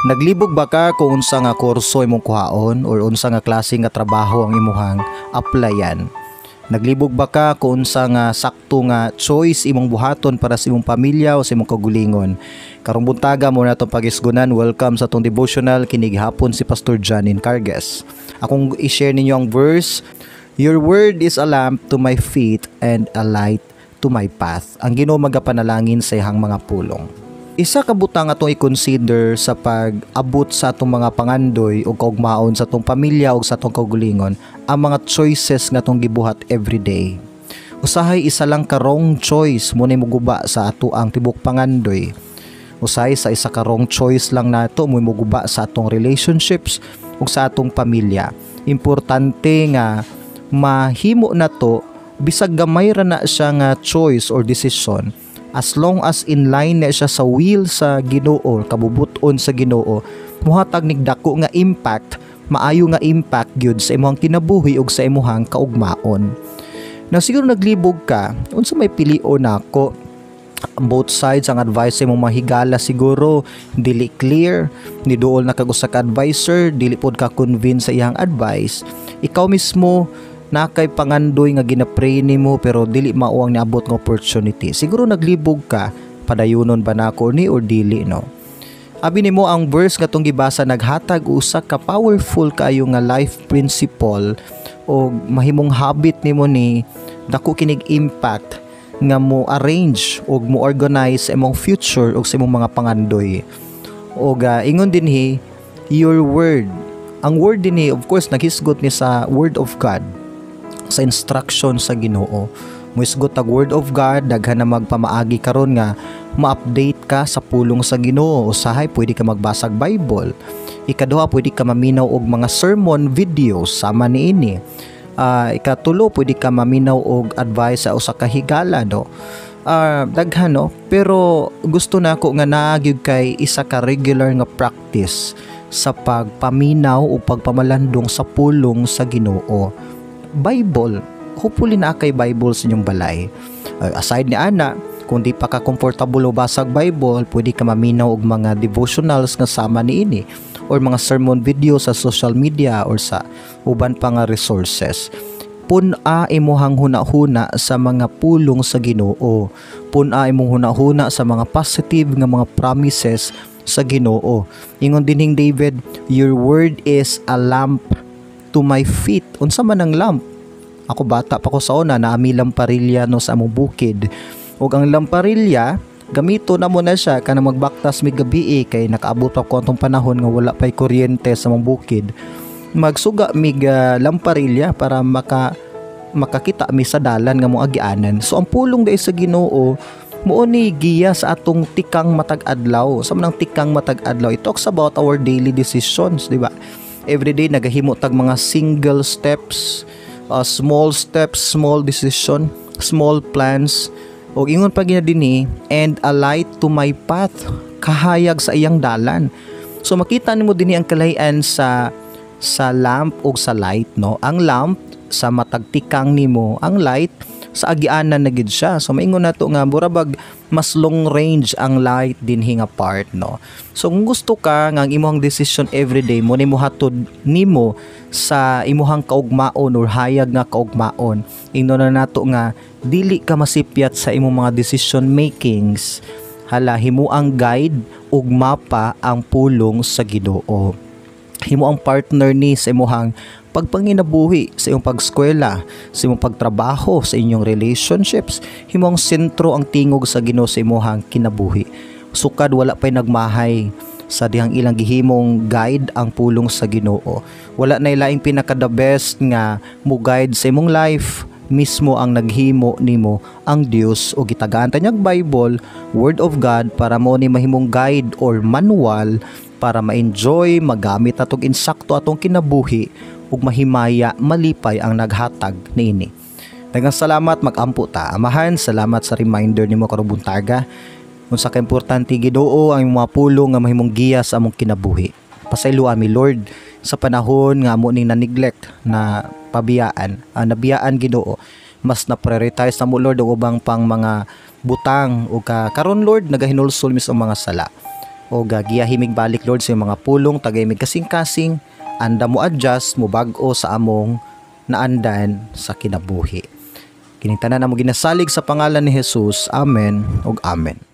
Naglibog ba ka kung unsa nga kurso imong kuhaon or unsa nga klase nga trabaho ang imuhang applyan? Naglibog ba ka kung unsa nga sakto nga choice imong buhaton para sa imong pamilya o sa imong kaugalingon? Karong buntaga, mao na atong pagisgunan. Welcome sa atong devotional kinig hapon, si Pastor John Encargues. Akong i-share ninyo ang verse, "Your word is a lamp to my feet and a light to my path." Ang Ginoo magapanalangin sa iyang mga pulong. Isa ka butang atong i-consider sa pag-abot sa atong mga pangandoy o kaugmaon sa atong pamilya o sa atong kaugalingon, ang mga choices nga atong gibuhat everyday. Usahay isa lang ka wrong choice, mao na muguba sa ato ang tibok pangandoy. Usahay sa isa ka wrong choice lang nato, mo muguba sa atong relationships ug sa atong pamilya. Importante nga mahimo nato bisag gamay ra na siya nga choice or decision, as long as in line na siya sa will sa Ginoo, kabubuton sa Ginoo, muhatag nig dako nga impact, maayo nga impact gyud sa imong kinabuhi ug sa imong kaugmaon. Na siguro naglibog ka, unsa may pilion nako? Both sides ang advice sa imong mahigala siguro dili clear, ni duol na kag usa ka advisor, dili pod ka convince sa iyang advice. Ikaw mismo na kay pangandoy nga ginapray nimo pero dili mao ang niabot nga opportunity. Siguro naglibog ka, padayunon ba nako ni or dili, no? Abi nimo, ang verse nga tong gibasa naghatag usa ka powerful kaayo nga life principle o mahimong habit nimo ni dako kinig impact nga mo arrange og mo organize sa imong future ug sa imong mga pangandoy. Og ingon dinhi, "Your word." Ang word dinhi, of course, naghisgot ni sa word of God, sa instruction sa Ginoo. Muisgot tag word of God, daghan na magpamaagi karon nga ma-update ka sa pulong sa Ginoo. Usahay pwede ka magbasag Bible. Ikaduha, pwede ka maminaw og mga sermon videos sama niini. Ikatulo, pwede ka maminaw og advice sa usa ka higala, no? Daghan, no, pero gusto na ako nga naa gyud kay isa ka regular nga practice sa pagpaminaw o pagpamalandong sa pulong sa Ginoo. Bible, hopefully naa kay Bible sa inyong balay. Aside ni ana, kung di pa ka comfortable o basag Bible, pwede ka maminaw og mga devotionals nga sama niini or mga sermon video sa social media or sa uban pa nga resources. Pun-a imuhang hunahuna sa mga pulong sa Ginoo. Pun-a imong hunahuna sa mga positive nga mga promises sa Ginoo. Ingon dinhing David, "Your word is a lamp to my feet." Unsa man ang lamp? Ako, bata pa ko sa una, naa mi lamparilya, no, sa among bukid. Ug ang lamparilya, gamito na mo na siya kanang magbaktas mi gabi eh, kay nakaabot pa ko atong panahon nga wala pay kuryente sa among bukid. Magsuga mig lamparilya para makakita mi sa dalan nga moagianan. So ang pulong diay sa Ginoo mao ni giya sa atong tikang matag adlaw. Sa manang tikang matag adlaw, it talks about our daily decisions, di ba? Everyday nagahimo tag mga single steps, small steps, small decision, small plans. Og ingon pa gina dinhi, "and a light to my path," kahayag sa iyang dalan. So makita nimo dinhi ang kalahian sa lamp ug sa light, no? Ang lamp sa matag tikang nimo, ang light sa agianan na gid siya. So maingon nato nga burabag mas long range ang light dinhi nga part, no? So kung gusto ka nga ang imong decision everyday mo nimo hatod nimo sa imuhang kaugmaon or hayag nga kaugmaon, ingnon na nato nga dili ka masipyat sa imong mga decision makings, hala, himo ang guide ug mapa ang pulong sa Ginoo. Himo ang partner ni sa imuhang pagpanginabuhi, sa imong pagskwela, sa imong pagtrabaho, sa inyong relationships. Himo ang sentro ang tingog sa Ginoo sa imuhang kinabuhi. Sukad wala pay nagmahay sa dihang ilang gihimong guide ang pulong sa Ginoo. Wala na laing pinaka the best nga mo guide sa imong life mismo ang naghimo nimo, ang Dios, o gitagaan ta niyag Bible, Word of God, para mo ni mahimong guide or manual para ma-enjoy, magamit atong insakto atong kinabuhi ug mahimaya, malipay ang naghatag niini. Daghang salamat, mag-ampo ta. Amahan, salamat sa reminder nimo karong buntaga. Unsa ka importante, Ginoo, ang imong mga pulong nga mahimong giya sa among kinabuhi. Pasaylo ami, Lord, sa panahon nga amo ning na-neglect na pabiyaan, nabiyaan, Ginoo. Mas na prioritize na mo, Lord, ang ubang pang mga butang ug ka karon, Lord, nagahinulsol mis ang mga sala. O giyahi mig balik, Lord, sa imong mga pulong, tagay mig kasing-kasing, andam mo adjust, mo bag-o sa among naandan sa kinabuhi. Kining tanan amo ginasalig sa pangalan ni Jesus. Amen ug amen.